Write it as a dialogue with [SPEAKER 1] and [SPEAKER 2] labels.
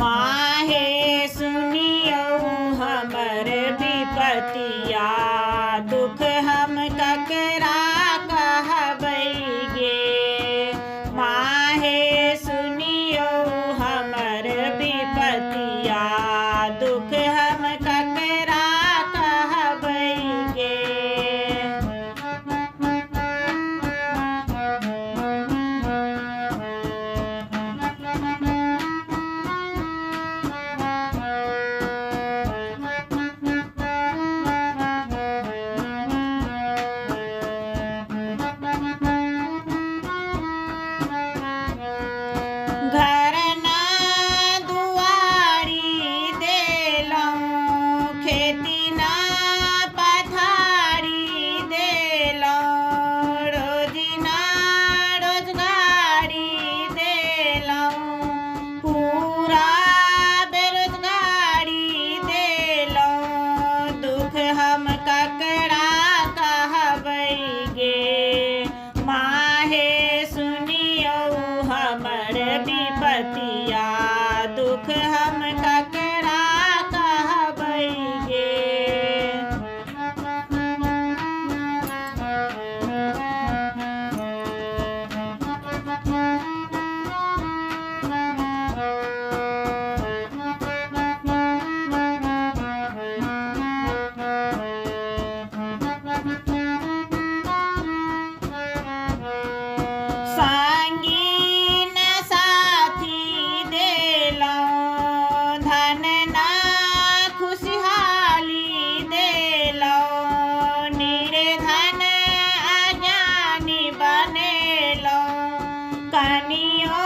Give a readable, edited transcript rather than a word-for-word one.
[SPEAKER 1] माहे सुनियौ हमर विपतिया, दुख हम ककरा कहबै गे। माहे सुनियौ हमर विपतिया, दुख हम ककरा कहबै गे। घर ना दुआरी देलहुँ, खेती ना पथारी देलहुँ, रोजी ना रोजगारी देलहुँ, पूरा बेरोजगारी देलहुँ। दुख हम ककरा कहबै गे। माहे सुनियौ हमर विपतिया, दुख हम ककरा कहबै गे। संगी न साथी देलहुँ, धन ना खुशहाली देलहुँ, निर्धन अज्ञानी बनेलहुँ, कनियो